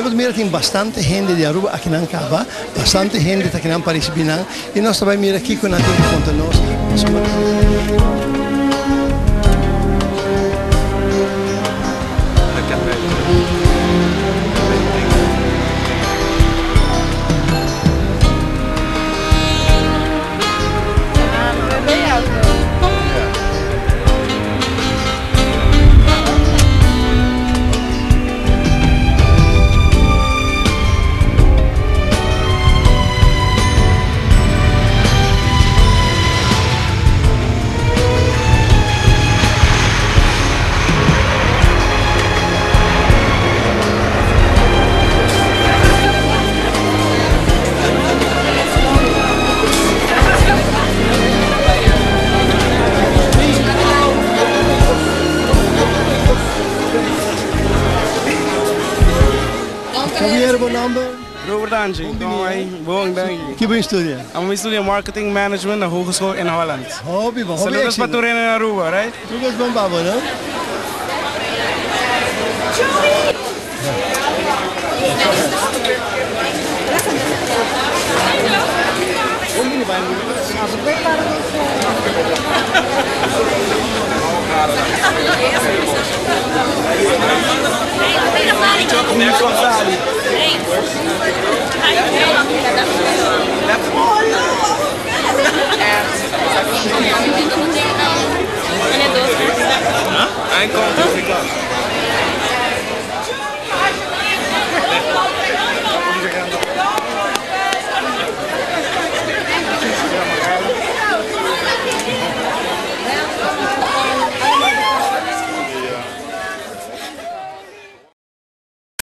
Manera bo ta mira tin bastante hende di Aruba akinan kaba, bastante hende ta akinan pa risibi nan i nos ta bai mira kiko nan tin pa konta nos pasobra. Javier, bo nomber? Robert Angie, Bon bini, eh? Bon, danki. Ki bo studia? Ami studia Marketing Management na Hogeschool in Holland. Hopi bon, hopi Saludos pa éxito. tur hende na Aruba, right? Tur cos bon pa bo, no?